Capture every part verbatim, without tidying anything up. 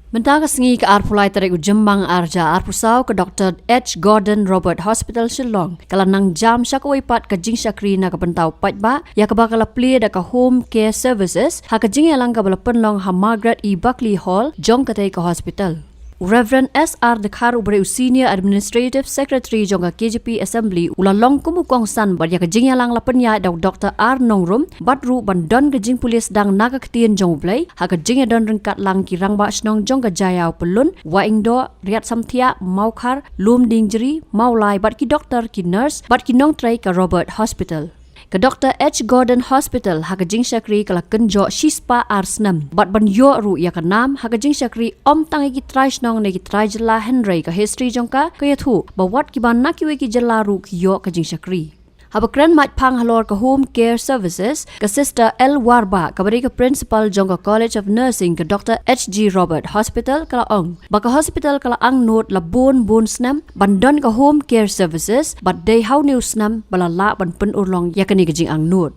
Mynta ka sngi ka arphew lai tarik u Jymmang arhajar arphew saw ka Doctor H Gordon Roberts Hospital Shillong ka la nang jam sha kawei pat ka jingshakri na ka bynta u paidbah ïa kaba ka la plie da ka Home Care Services ha ka jingïalang kaba la pynlong ha Margaret E Buckley Hall jong katei ka hospital. U Reverend S R Dkhar uba dei u Senior Administrative Secretary jong ka K J P Assembly u la long kum u kongsan bad ïa ka jingïalang la pynïaid da u Doctor R Nongrum bad ruh ban don ka jingpule sdang na ka ktien jong U Blei ha ka jingïadon ryngkat lang ki rangbah shnong jong ka Jaïaw Pyllun, Wahingdoh, Riatsamthiah, Mawkhar, Lumdiengjri, Mawlai bad ki doktor, ki nurse bad ki nongtrei ka Roberts Hospital. Ka Doctor H Gordon Hospital ha ka jingshakri ka la kynjoh shispah ar snem bad ban ïoh ruh ïa ka nam ha ka jingshakri ym tang ïa ki trai shnong ne ki trai jylla hynrei ka history jong ka ka ïathuh ba wat kiba na kiwei ki jylla ruh ki ïoh ka jingshakri. Haba kren maitphang halor ka Home Care Services, ka Sister L Warbah kaba dei ka Principal jong ka College of Nursing ka Doctor H G Roberts Hospital ka la ong ba ka hospital ka la angnud la bun bun snem ban don ka Home Care Services bad dei ha une u snem ba la lah ban pynurlong ïa kane ka jingangnud.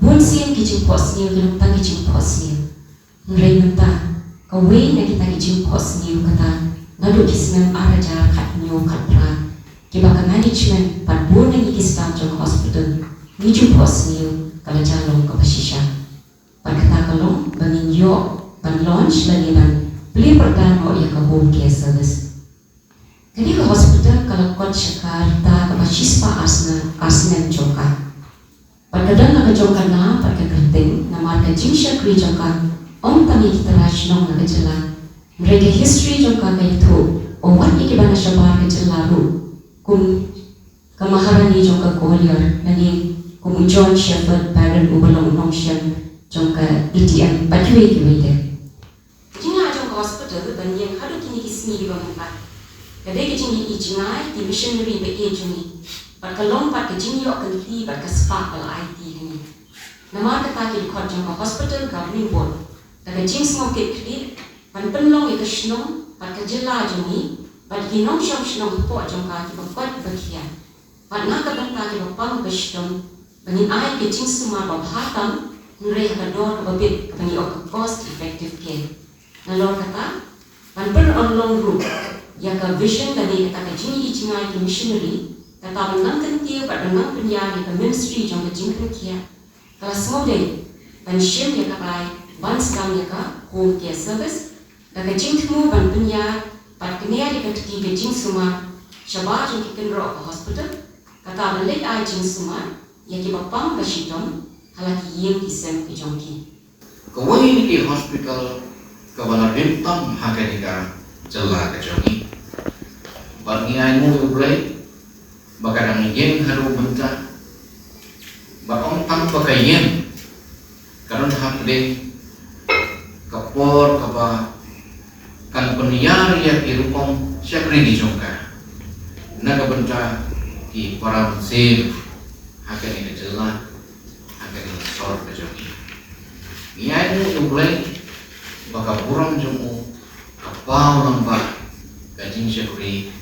Bun sien ki jingphohsniew ki long tang ki jingphohsniew. Hynrei mynta kawei na kita ki jingphohsniew kata naduh ki snem arhajar khathynñiew khatphra kiba ka management bad bun na ngi ki staff jong ka hospital ngi ju phohsniew ka la jia long kaba shisha. Bad kata ka long ba ngin ïoh ban launch lane ban plie pyrda noh ïa ka Home Care Service. Kane ka hospital ka la kot sha ka rta kaba shispah ar snem, ar snem jong ka. Bad ka don la ka jong ka nam bad ka kyrteng namar ka jingshakri jong ka ym tang ïa ki trai shnong na ka jylla. Hynrei ka history jong ka ka ïathuh ba wat ïa kiba na shabar ka jylla ruh kum ka Maharani jong ka Gwalior lane kum u John Shepherd Barron uba long u nongshun jong ka A T M bad kiwei kiwei de. Ka jinglah jong ka hospital ban ïeng haduh kine ki sngi kiba mynta ka dei ka jingïohi jngai ki missionary ba ïeit jong ngi bad ka long pat ka jingïoh kynti bad ka spah ba la aiti ha ngi. Namar kata ki dkhot jong ka hospital governing board da ka jingsngewkitkhlieh ban pynlong ïa ka shnong bad ka jylla jong ngi bad ki nongshong shnong hapoh jong ka kiba koit ba khia. Bad na ka bynta kiba pang ba shitom ba ngin ai ka jingsumar ba bha tam hynrei ha ka dor kaba bit kaba ngi ong ka cost effective care. Nalor kata ban pynurlong ruh ïa ka vision lane kata ka jingïohi jngai ki missionary kata ban nang kyntiew bad ban nang pynïar ïa ka ministry jong ka jingpynkhiah. Ka la sngewdei ban shim ïa ka rai ban sdang ïa ka Home Care Service da ka jingthmu ban pynïar bad kner ïa ka kti ka jingsumar shabar jong ki kynroh ka hospital, kata ban leit ai jingsumar ïa kiba pang ba shitom ha la ki ïing ki sem ki jong ki. Kawei na ki hospital kaba la rim tam ha kane ka jylla ka jong ngi. Bad ngi ainguh ïa U Blei ba ka dang ïeng haduh mynta. Bad ym tang ba ka ïeng, ka don hapdeng ka por kaba kan pynïar ïa ki rukom shakri ki jong ka na ka bynta ki para mynsiem ha kane ka jylla, ha kane ka sor ka jong ngi. Ngi ainguh ïa U Blei ba ka burom jong u ka paw lyngba ka jingshakri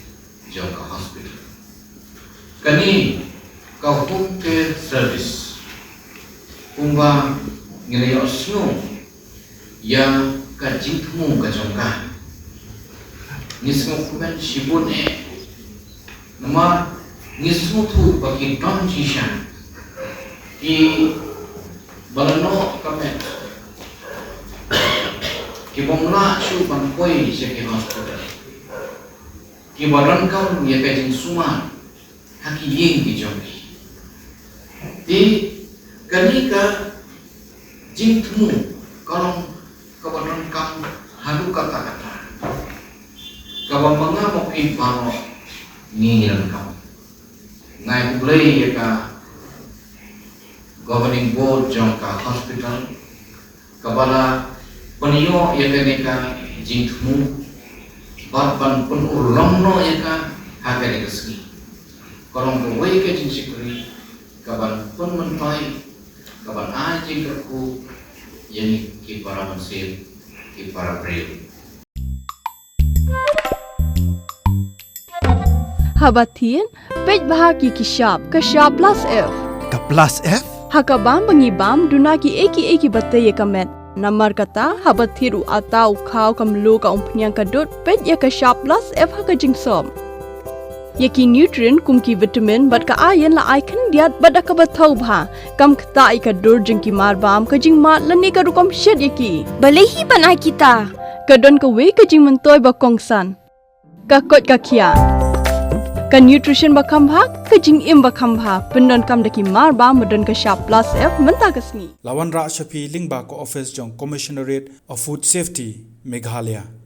jong ka hospital. Kane ka Home Care Service kumba ngi la ïohsngew ïa ka jingthmu ka jong ka, ngi sngewkmen shibun eh. Namar ngi sngewthuh ba ki don shisha kiba la noh ka met, ki bym lah shuh ban poi sha ki hospital, kiba donkam ïa ka jingsumar ha ki ïing ki jong ki. Te kane ka jingthmu ka long kaba donkam haduh katta katta, kaba ma nga ma phi baroh ngi donkam. Nga ai khublei ïa ka governing board jong ka hospital kaba la pynïoh ïa kane ka jingthmu bad ban pynurlong noh ïa ka ha kane ka sngi. Ka long kawei ka jingshakri kaban pynmyntoi, kaban ai jingkyrkhu ïa ngi ki para mynsiem, ki para briew. Haba thied, peit bha ki ki shap, ka shap plus F. Ka plus F? Ha ka bam ba ngi bam, duna kiei kiei kiba tei ïa ka met. Namar kata, haba thied u ata, u khaw, ka mluh, ka umphniang, ka dud, peit ïa ka shap plus F ha ka jingsop. Ïa ki nutrient kum ki vitamin bad ka iron la ai khyndiat bad da kaba thaw bha. Kam ktah ïa ka dur jong ki marbam, ka jingmad lane ka rukom shet ïa ki. Balei hi ban ai kita? Ka don kawei ka jingmyntoi ba kongsan. Ka koit ka khiah. Ka nutrition ba kham bha, ka jingim ba kham bha. Pyndonkam da ki marbam ba don ka shap plus F mynta ka sngi. La wanrah sha phi lyngba ka office jong Commissionerate of Food Safety, Meghalaya.